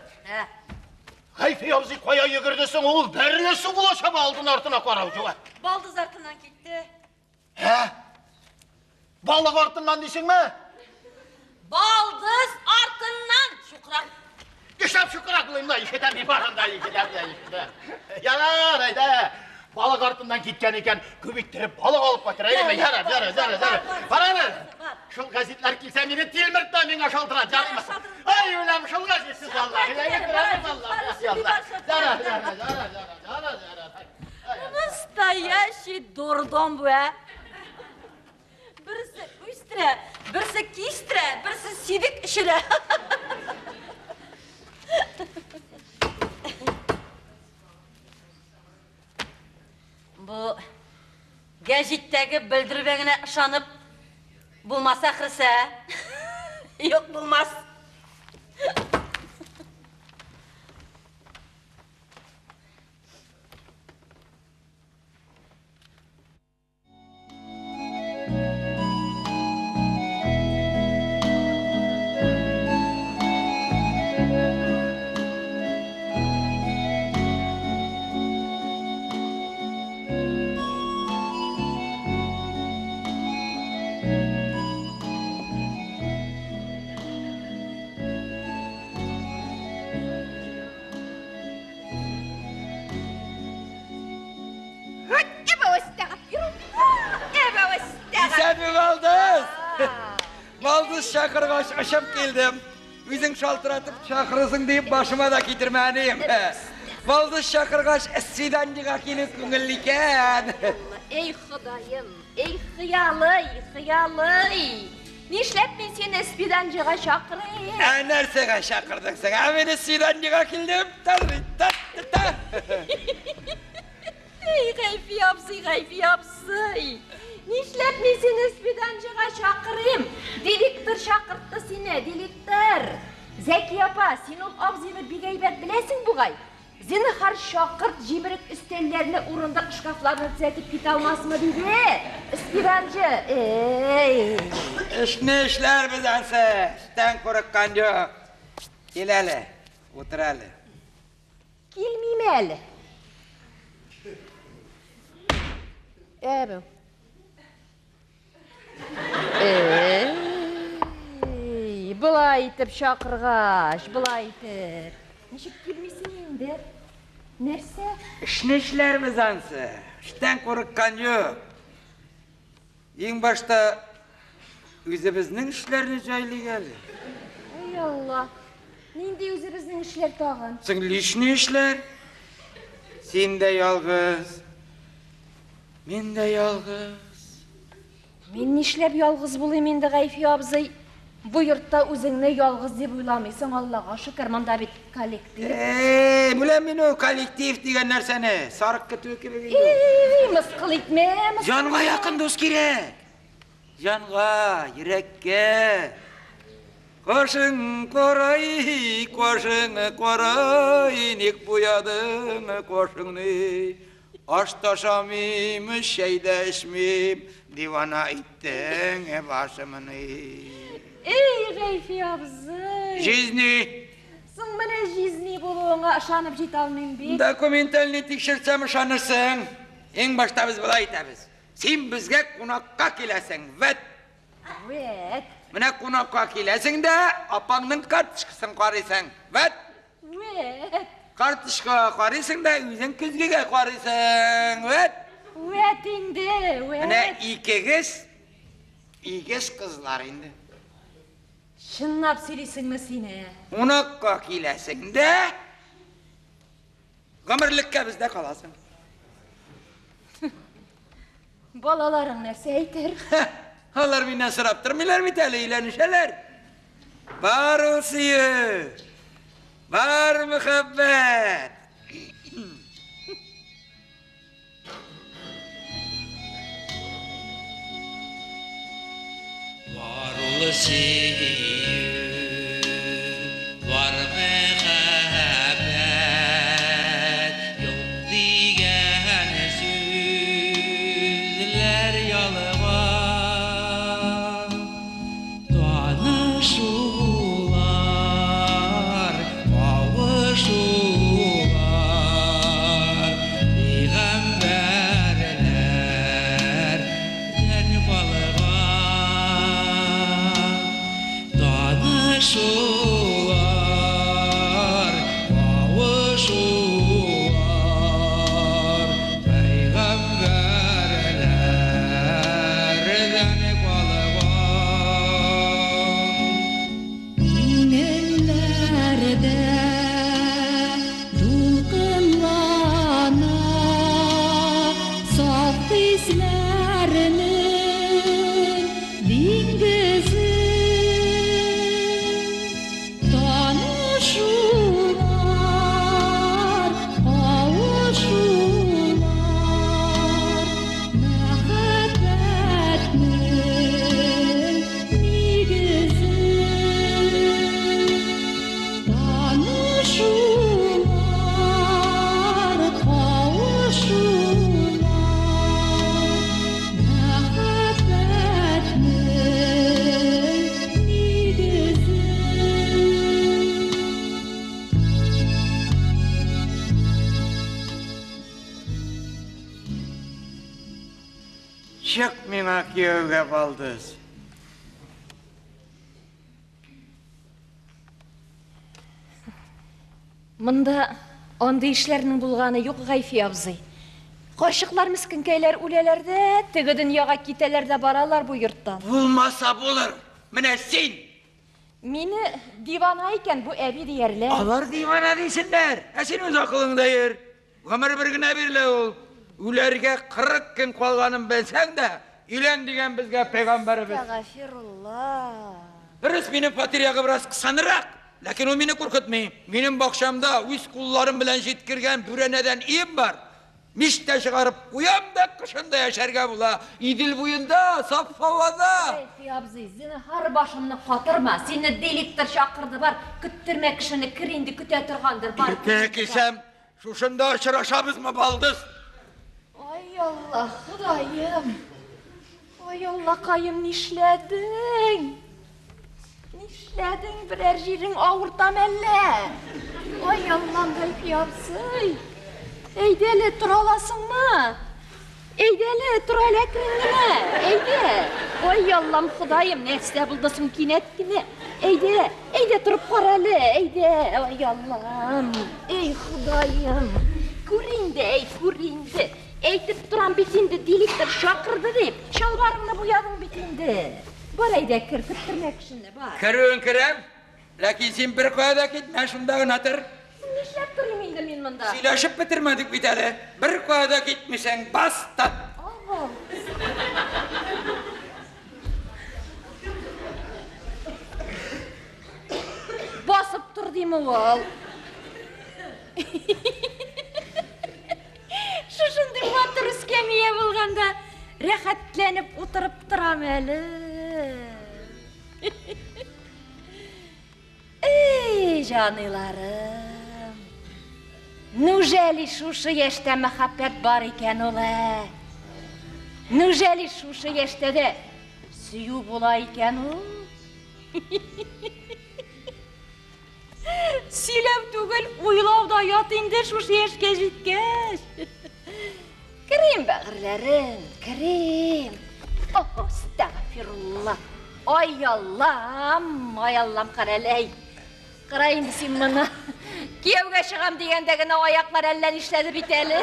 Гайфи абзый кая йөгерде соң ул? Бәрелә сугыла чаба алдын артына карау түгел. Балдыз артыннан китте. Ә? Балык артыннан дисеңме? Балдыз артыннан, чукрак. Нишләп чукрак булыйм ла, ишетәм мин барында, ишетәм дә, ишетәм. Ярар, әйдә. Балык артыннан киткән икән, күп иттереп балык алып кайтыр, әйеме? Ярар, ярар, ярар, ярар. Бар әле. Шул газетлар килсә, мине тилмертмә, миңа шалтырат, ярыймы? Ай, үләм, шул газетсез Алла. Ярар, ярар, ярар, ярар, ярар. Настоящий дурдом бу, ә? Берсе үстерә, берсе кистерә, берсе сидек эчерә. Гәзиттәге белдерүгә генә ышанып булмас ахрысы, ә? Юк, булмас. Исәнме, Балдыз? Балдыз чакыргач, очып килдем. Үзең шалтыратып чакырырсың дип башыма да китермәдем. Балдыз чакыргач, свиданиега килү күңелле икән. Эй, Ходаем, эй, хыялый, хыялый. Нишләп мин сине свиданҗыга чакырыйм? Ә нәрсәгә чакырдың син? Ә мин свиданиега килдем. Та-та-та. Эй, Гайфи абзый, Гайфи абзый. Нишләп мин сине свиданҗыга чакырыйм? Директор чакыртты сине, директор. Зәки апа, син ул абзыйны бик әйбәт беләсең бугай. Зинһар чакырт, җимерек өстәлләрне, урындык шкафларны төзәтеп китә алмасмы диде. Свиданҗы, эй. Эшне эшләрбез ансы. Эштән курыккан юк. Кил әле, утыр әле. Килмим әле. Әбе. Эй, болай итеп чакыргач, болай итеп. Ничек килмисең инде? Нәрсә? Эшне эшләрбез ансы. Эштән курыккан юк. Иң башта үзебезнең эшләрне җайлыйк әле. Эй Алла. Нинди үзебезнең эшләр тагын? Соң личный эшләр. Син дә ялгыз. Мин дә ялгыз. Мин нишләп ялгыз булыйм инде, Гайфи абзый? Бу йортта үзеңне ялгыз дип уйламыйсың, Аллага шөкер, монда бит коллектив. Эй, беләм мин ул коллектив дигән нәрсәне. Сарык көтүе кебек инде. Эй, мыскыл итмә, мыскыл. Җанга якын дус кирәк. Җанга, йөрәккә. Кашың карай, кашың карай, ник буядың кашыңны? Аш та ашамыйм, чәй дә эчмим, дивана иттең башымны. Эй, Гайфи абзый. Жизни. Соң менә жизни булуыңа ышанып җитә алмыйм бит. Документальный тикшерсәм ышанырсың. Иң башта без болай итәбез. Син безгә кунакка киләсең, вәт. Вәт. Менә кунакка киләсең дә, апаңның карточкасын карыйсың. Вәт. Вәт. Карточкага карыйсың да, үзең көзгегә карыйсың. Вәт. Вәт инде, вәт. Менә икегез игез кызлар инде. Чынлап сөйлисеңме син, ә? Кунакка киләсең дә, гомерлеккә бездә каласың. Балаларың нәрсә әйтер? Алар миннән сорап тормыйлар бит әле, өйләнешәләр. Бар ул сөю, бар мәхәббәт. Бар ул сөю, бар мәхәббәт, юк дигән сүзләр ялган. Танышулар, кавышулар, пәйгамбәрләрдән калган. Чык миңа кияүгә, балдыз. Монда андый эшләрнең булганы юк, Гайфи абзый. Карчыклар мескенкәйләр үләләр дә, теге дөньяга китәләр дә баралар бу йорттан. Булмаса булыр. Менә син! Мине дивана икән бу әби диярләр. Алар дивана дисеннәр. Ә син үз акылыңда йөр. Гомер бер генә бирелә ул. Үләргә 40 көн калганын белсәң дә, өйлән дигән безгә пәйгамбәребез. Әстәгафирулла. Дөрес, минем фатир ягы бераз кысанрак, ләкин ул мине куркытмый. Минем бакчамда үз кулларым белән җиткергән бүрәнәдән өем бар. Мич тә чыгарып куям да, кышын да яшәргә була. Идел буенда, саф һавада. Гайфи абзый, зинһар башымны катырма. Сине директор чакырды, бар, көттермә кешене, кер инде, көтә торгандыр, бар. Иртәгә килсәм, шушында очрашабызмы, балдыз? Ай Алла, Ходаем! Ай Аллакаем, нишләдең? Нишләдең? Берәр җирең авырта мәллә? Ай Аллам, Гайфи абзый! Әйдә әле, тора аласыңмы? Әйдә әле, тор әле әкрен генә. Әйдә. Ай Аллам, Ходаем, нәрсә булды соң кинәт кенә? Әйдә, әйдә торып кара әле, әйдә. Ай Аллам, эй Ходаем. Күр инде, әй, күр инде. Әйтеп торам бит инде, директор чакырды дип. Чалбарыңны буядың бит инде. Бар әйдә, кер, көттермә кешене, бар. Керүен керәм, ләкин син бер кая да китмә, шунда гына тор. Нишләп торыйм инде мин монда? Сөйләшеп бетермәдек бит әле. Бер кая да китмисең, баста. Ага. Басып тор дим ул. Шушындый матур эскәмия булганда, рәхәтләнеп утырып торам әле. Эй, җаныйларым. Нүжәли шушы яшьтә мәхәббәт бар икән ул, ә? Нүжәли шушы яшьтә дә сөю була икән ул? Сөйләү түгел, уйлау да ят инде шушы яшькә җиткәч. Керим, бәгырьләрем, керим. О, астагфирулла. Ай Аллам, ай Аллам, караләй. Кара инде син моны. Кияүгә чыгам дигәндә генә аяклар әллә нишләде бит әле.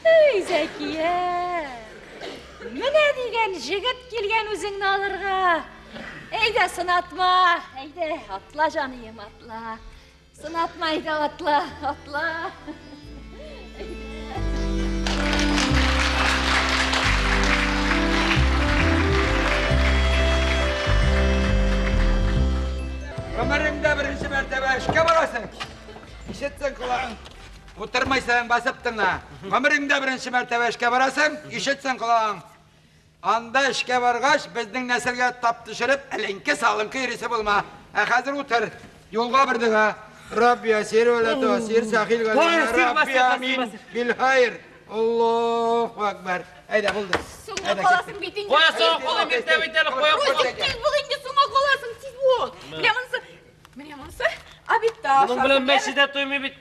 Эй, Зәкия. Менә дигән җегет килгән үзеңне алырга. Әйдә, сынатма. Әйдә, атла, җаныем, атла. Сынатма, әйдә, атла, атла. Гомереңдә беренче мәртәбә эшкә барасың. Ишетсең колагың. Утырмайсың, басып тыңла. Гомереңдә беренче мәртәбә эшкә барасың, ишетсең колагың. Анда эшкә баргач, безнең нәселгә тап төшереп, эленке-салынкы йөрисе булма. Ә хәзер утыр. Юлга бер дога. Рабби ясир вә ла туасир, сахил галина, Рабби амин, бил хайр. Аллаһу акбар. Әйдә, булды. Соңга каласың бит инде. Кая соңга калам, иртә бит әле, кая Русик, тиз бул инде, соңга каласың, тиз бул. Менә монысы, менә монысы обедта. Моның белән мәче дә туймый бит.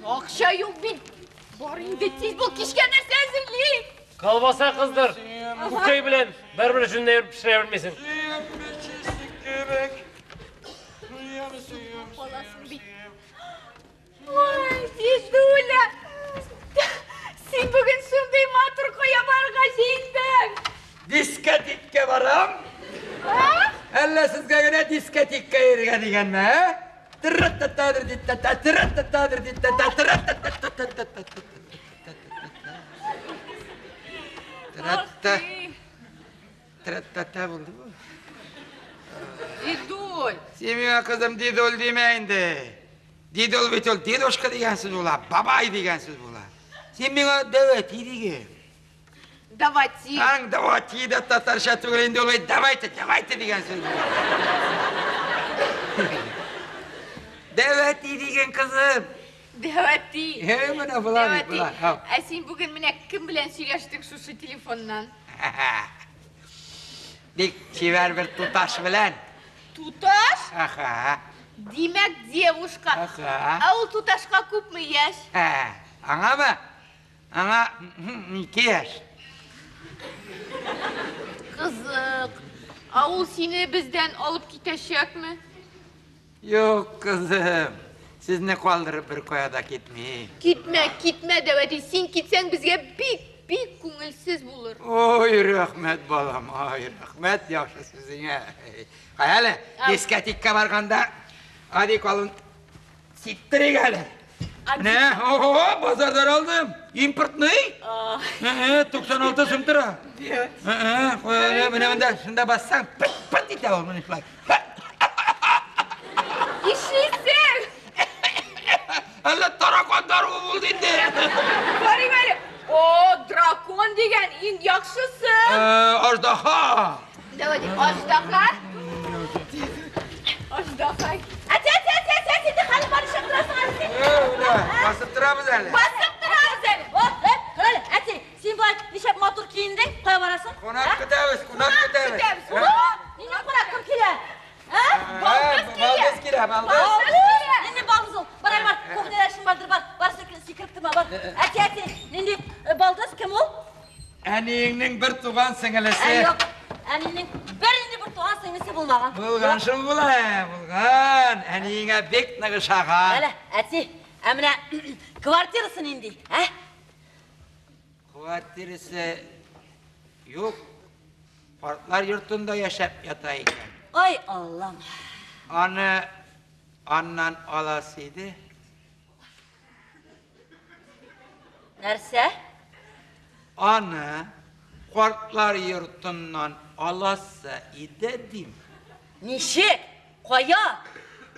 Акча юк бит. Бар инде, тиз бул, кичкә нәрсә әзерлим. Колбаса кыздыр. Күкәй белән бер-бер җүнләп пешерә белмисең. Ой, Фидуля! Син бүген шундый матур кая барырга җыендың? Дискотекка барам. Әллә сезгә генә дискотекка йөрергә дигәнме, ә? Тырра-та-та-дыр дит-та-та, тырра-та-та-дыр дит-та-та, тырра-та-та-та-та-та-та. Тырра-та. Тырра-та-та булды бу. Дидуль! Син миңа кызым дидуль димә инде. Дидул бит ул дедушка дигән сүз була, бабай дигән сүз була. Син миңа дәвәти диген. Давати. Аң давати да татарча түгел инде ул бит давайте, давайте дигән сүз була. Дәвәти диген кызым. Дәвәти. Э, менә була бит, була. Ау. Ә син бүген менә кем белән сөйләштең шушы телефоннан? Бик чибәр бер туташ белән. Туташ? Аха. Димәк, девушка. Аха. Ә ул туташка күпме яшь? Ә, аңамы? Аңа 2 яшь. Кызык. Ә ул сине бездән алып китәчәкме? Юк, кызым. Сезне калдырып бер кая да китмим. Китмә, китмә, дәү әти. Син китсәң, безгә бик, бик күңелсез булыр. Ой, рәхмәт, балам, ой, рәхмәт яхшы сүзеңә. Кая әле, дискотекка барганда гади калын сиптерик әле. Менә, ого, базардан алдым. Импортный. 96 сум тора. Куй әле, менә монда, шунда бассаң, пыт-пыт итә ул, менә шулай. Нишлисең? Әллә таракан даруы булды инде. Карыйм әле. О, дракон дигән иң яхшысы. Аждаһа. Дәү әти, аждаһа. Аждаһа. Әти, әти, әти, әти, әти, инде хәле бар ишек торасың әле син. Басып торабыз әле. Басып торабыз әле. О, әле, әти, син болай нишләп матур киендең? Кая барасың? Кунак көтәбез, кунак көтәбез. Нинди кунак, кем килә? Балдыз килә. Балдыз килә, балдыз. Нинди балдыз ул? Бар, бар, кухняда эшең бардыр, бар. Бар, сикереп торма, бар. Әти, әти, нинди балдыз, кем ул? Әниеңнең бер туган сеңелесе. Юк, әнинең бер инде бер туган сеңлесе булмаган. Булган шул була, булган. Әниеңә бик нык ошаган. Әле, әти, ә менә квартирасы нинди, ә? Квартирасы юк. Картлар йортында яшәп ята икән. Ай, Аллам. Аны аннан аласы иде. Нәрсә? Аны картлар йортыннан аласы иде дим. Ничек? Кая?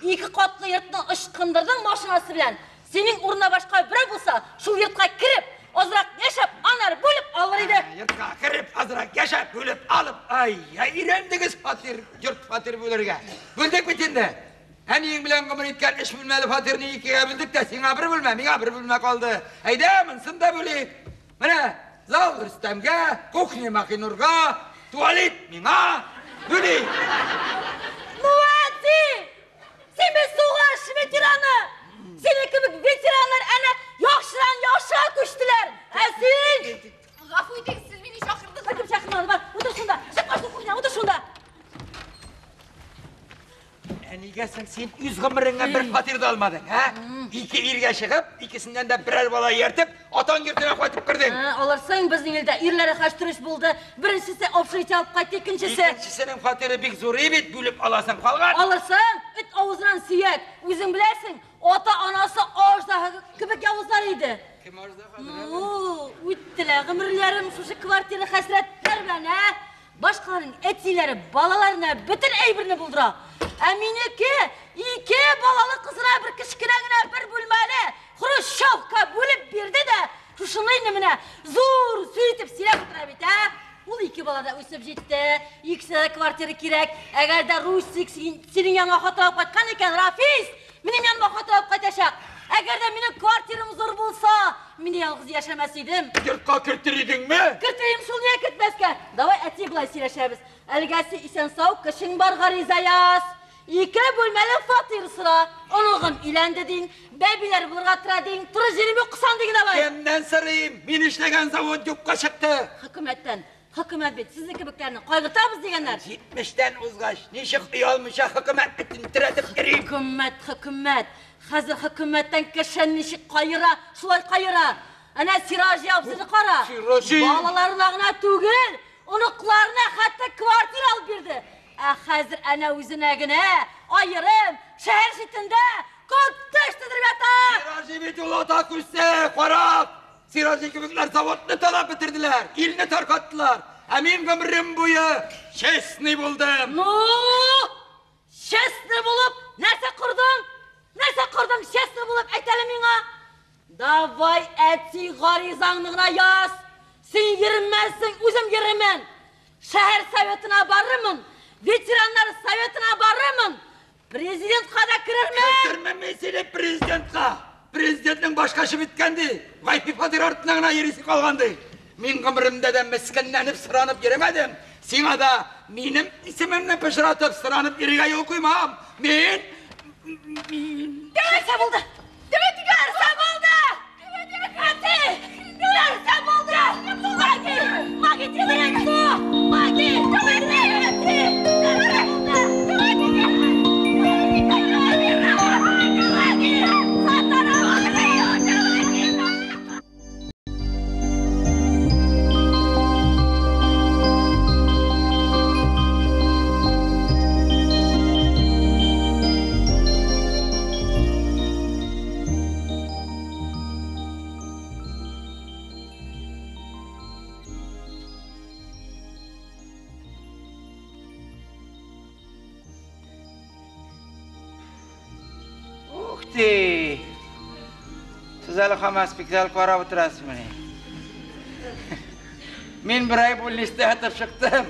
Ике катлы йортны ычкындырдың машинасы белән. Синең урынына башка берәү булса, шул йортка кереп, азрак яшәп, аннары бүлеп алыр иде. Йортка кереп, азрак яшәп, бүлеп алып, ай, өйрәндегез фатир, йорт фатир бүлергә. Бүлдек бит инде. Әниең белән гомер иткән өч бүлмәле фатирны икегә бүлдек тә, сиңа бер бүлмә, миңа бер бүлмә калды. Әйдә, монысын да бүлик. Менә зал Рөстәмгә, кухня Махинурга, туалет миңа. Бүлик. Ну, әти! Син бит сугыш ветераны! Синең кебек ветераннар әнә яхшыдан яхшыга күчтеләр. Ә син? Гафу итегез, сез мине чакырдыгыз. Кем чакырмады? Бар, утыр шунда. Чыкма шул кухнядан, утыр шунда. Ә нигә соң син үз гомереңә бер фатир да алмадың, ә? Ике иргә чыгып, икесеннән дә берәр бала ияртеп, атаң йортына кайтып кердең. Аларсың безнең илдә ирләре хаштырыш булды. Беренчесе общежитие алып кайтты, икенчесе. Икенчесенең фатиры бик зур бит, бүлеп аласың калган. Алырсың, эт авызынан сөяк. Үзең беләсең, ата-анасы аждаһа кебек явызлар иде. Кем аждаһа? Ну, үттеләр гомерләрем шушы квартира хәсрәтләр белән, ә? Башкаларның әтиләре балаларына бөтен әйберне булдыра. Ә минеке ике балалы кызына бер кечкенә генә бер бүлмәле хрущевка бүлеп бирде дә, шушыны инде менә зур сүз итеп сөйләп утыра бит, ә? Ул ике бала да үсеп җитте, икесенә дә квартира кирәк. Әгәр дә Русик синең янга хат алып кайткан икән, Рафис, минем яныма хат алып кайтачак. Әгәр дә минем квартирам зур булса, мин дә ялгыз яшәмәс идем. Йортка кертер идеңме? Кертерим шул, нигә кертмәскә? Давай, әти, болай сөйләшәбез. Әлегә син исән-сау, кешең бар, гариза яз. Ике бүлмәле фатир сора. Оныгым өйләнде дин, бәбиләр булырга тора дин, торыр җирем юк, кысан диген давай. Кемнән сорыйм? Мин эшләгән завод юкка чыкты. Хөкүмәттән. Хөкүмәт бит сезнең кебекләрне кайгыртабыз дигәннәр. 70-тән узгач, ничек оялмыйча хөкүмәт битен терәтеп йөрим? Хөкүмәт, хөкүмәт. Хәзер хөкүмәттән кеше ничек кайыра, шулай кайыра. Әнә Сираҗи абзыйны кара. Сираҗи. Балаларына гына түгел, оныкларына хәтта квартира алып бирде. Ә хәзер әнә үзенә генә аерым шәһәр читендә коттедж төзеп ята. Сираҗи бит ул ата күзсе, карак. Сираҗи кебекләр заводны талап бетерделәр, илне таркаттылар. Ә мин гомерем буе честный булдым. Ну, честный булып нәрсә кордың? Нәрсә кордың честный булып, әйт әле миңа? Давай, әти, гаризаңны гына яз. Син йөрмәссең, үзем йөрермен. Шәһәр советына барырмын, ветераннар советына барырмын, президентка да керермен. Кертермен мин сине президентка. Президентның башка эше беткән ди. Гайфи фатир артына гына йөрисе калган ди. Мин гомеремдә дә мескенләнеп соранып йөрмәдем. Сиңа да минем исемемне пычратып соранып йөрергә юл куймам. Мин Нәрсә булды? Нәрсә булды? Әти! Нәрсә булды? Маги! Маги! Маги, тизрәк су! Маги! Әти! Нәрсә булды? Маги! Сатана! Ух ты! Сез әле һаман спектакль карап утырасызмыни? Мин бер ай больницада ятып чыктым.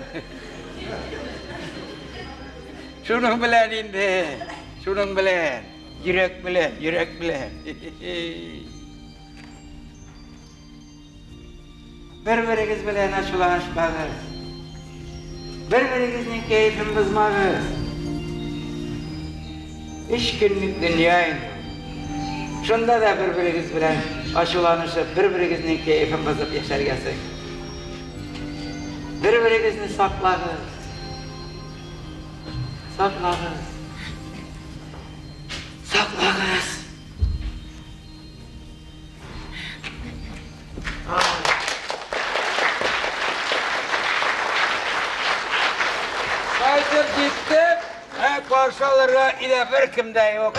Шуның белән инде, шуның белән, йөрәк белән, йөрәк белән. Бер-берегез белән ачуланышмагыз. Бер-берегезнең кәефен бозмагыз. Өч көнлек дөнья инде. Шунда да бер-берегез белән ачуланышып, бер-берегезнең кәефен бозып яшәргә соң. Бер-берегезне саклагыз. Саклагыз. Саклагыз. Кайтып җиттем, ә каршы алырга өйдә беркем дә юк.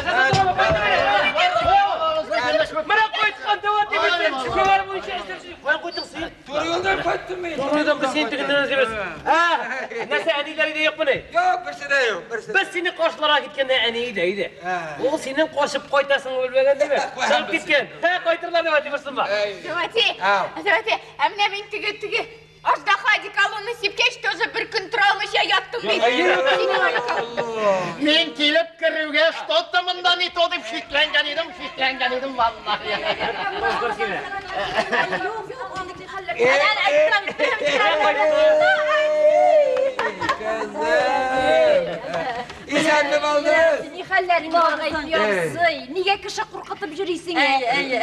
Менә кайткан дәват дип шулар буенча эшләп. Кая кайттың син? Туры юлдан кайттым мин. Туры юлдан без син тегеннән эзлибез. Ә, нәрсә әниләр өйдә юкмыни? Юк, берсе дә юк, берсе. Без сине каршыларга киткәндә әни өйдә иде. Ул синең качып кайтасыңны белмәгән диме? Чыгып киткән. Һә, кайтырлар дип әйтеп ба. Дәвати, Дәвати, ә менә мин теге теге Аждаһа одеколонны сипкәч тоже бер көн тора алмыйча яттым бит. Мин килеп керүгә что-то монда не то дип шикләнгән идем, шикләнгән идем валлаһи. Юк, юк, андый хәлләр. Әле әйтеп торам. Кызым. Исәнме балдыз? Ни хәлләрең бар, Гайфи абзый? Нигә кеше куркытып йөрисең?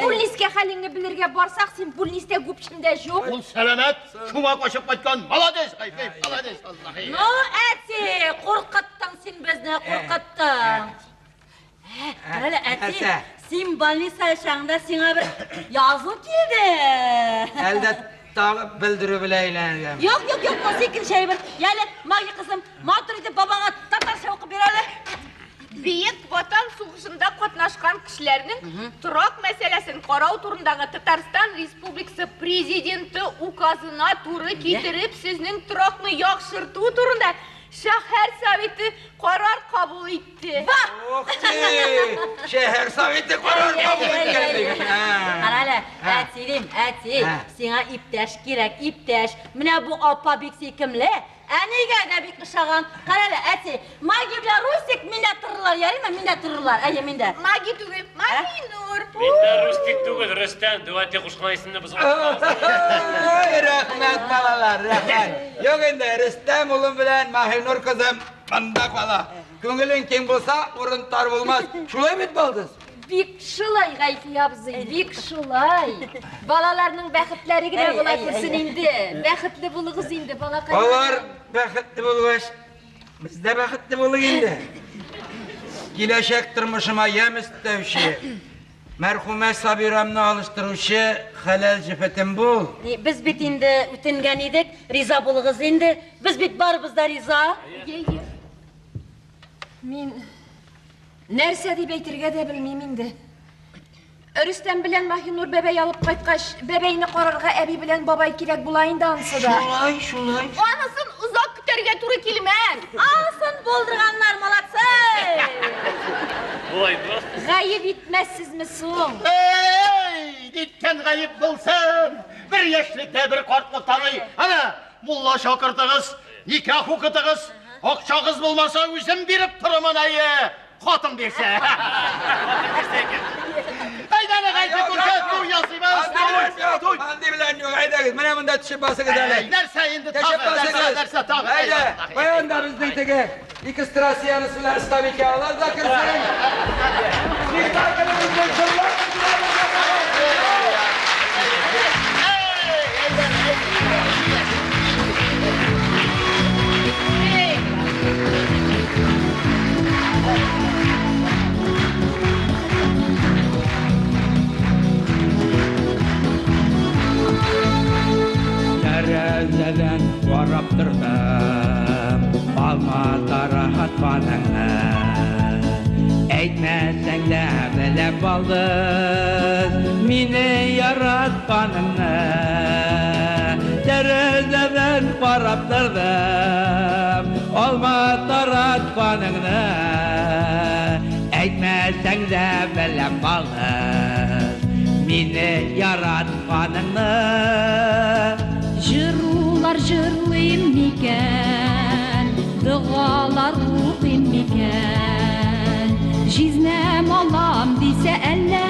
Бүлнискә хәлеңне белергә барсак, син бүлнистә гүпчемдә юк. Ул сәламәт, шуңа качып кайткан. Молодец, Гайфи, молодец, валлаһи. Ну, әти, куркыттың син безне, куркыттың. Әле әти, Нәрсә? син больница чагында сиңа бер язу килде. Әлдә тагы белдерү белән әйләнергә. Юк, юк, юк, ул икенче әйбер. Яле, Маги кызым, матур итеп бабаңа татарча укып бир әле. Бөек Ватан сугышында катнашкан кешеләрнең торак мәсьәләсен карау турындагы Татарстан Республикасы Президенты указына туры китереп, сезнең торакны яхшырту турында шәһәр советы карар кабул итте. Ух ты! Шәһәр советы карар кабул иткән диген. Кара әле, әти дим, әти, сиңа иптәш кирәк, иптәш. Менә бу апа бик сөйкемле, әнигә дә бик ошаган. Кара әле, әти, Маги белән Русик миндә торырлар, ярыймы? Миндә торырлар. Әйе, миндә. Маги түгел, Маги Нур. Мин дә Рустик түгел, Рөстәм, Дәвати кушкан исемне бозып. Ай, рәхмәт, балалар, рәхмәт. Юк инде, Рөстәм улым белән Маһинур кызым монда кала. Күңелең киң булса, урын тар булмас. Шулай бит, балдыз? Бик шулай, Гайфи абзый, бик шулай. Балаларның бәхетләре генә була күрсен инде. Бәхетле булыгыз инде, балакайлар. Алар бәхетле булгач, без дә бәхетле булыйк инде. Киләчәк тормышыма ямь өстәүче, мәрхүмә Сабирамны алыштыручы хәләл җефетем бул. Ни, без бит инде үтенгән идек, риза булыгыз инде. Без бит барыбыз да риза. Мин нәрсә дип әйтергә дә белмим инде. Рөстәм белән Маһинур бәбәй алып кайткач, бәбәйне карарга әби белән бабай кирәк була инде ансы да. Шулай, шулай. Анысын озак көтәргә туры килмәс. Анысын булдырганнар, молодцы! Болай бу. Гаеп итмәссезме соң? Эй, ниткән гаеп булсын? Бер яшьлектә бер картлыкта ни. Ана, мулла чакыртыгыз, никах укытыгыз. Акчагыз булмаса, үзем биреп торамын, әйе. Хатын бирсә. Әйдәне, Гайфи күркә, туй ясыйбыз. Туй. Андый белән юк, әйдәгез, менә монда төшеп басыгыз әле. Нәрсә инде Төшеп тагы, нәрсә, басыгыз. нәрсә тагы? Әйдә, каян да безнең теге ике страсияны белән остабикә алар да керсен. Спектаклебезнең чынлап Эй, әйдә, әйдә. Яратканыңны әйтмәсәң дә белеп алдым мине яратканыңны. Тәрәзәдән карап тордым алма таратканыңны, әйтмәсәң дә белеп алдым мине яратканыңны. Җырулар җырлыйм микән, догалар укыйм микән? Җизнәм алам дисә әллә,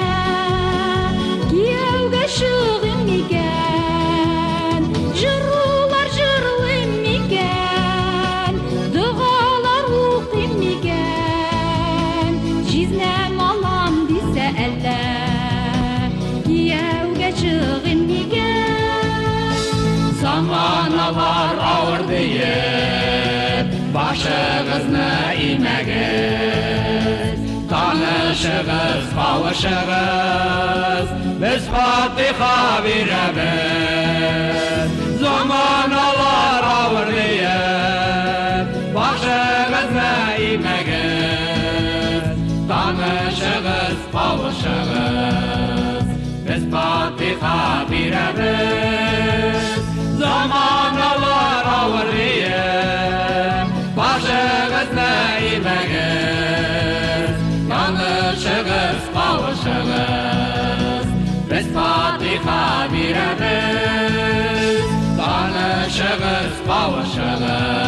кияүгә чыгыйм микән? Җырулар җырлыйм микән, догалар укыйм микән? Җизнәм алам дисә әллә, кияүгә чыгыйм микән? Заманалар авыр диеп, башыгызны имәгез. Танышыгыз, кавышыгыз, без фатиха бирәбез. Заманалар авыр диеп, башыгызны имәгез. Танышыгыз, кавышыгыз, без фатиха бирәбез. Заманалар авыр диеп, башыгызны имәгез. Танышыгыз, кавышыгыз, без фатиха бирәбез. Танышыгыз, кавышыгыз,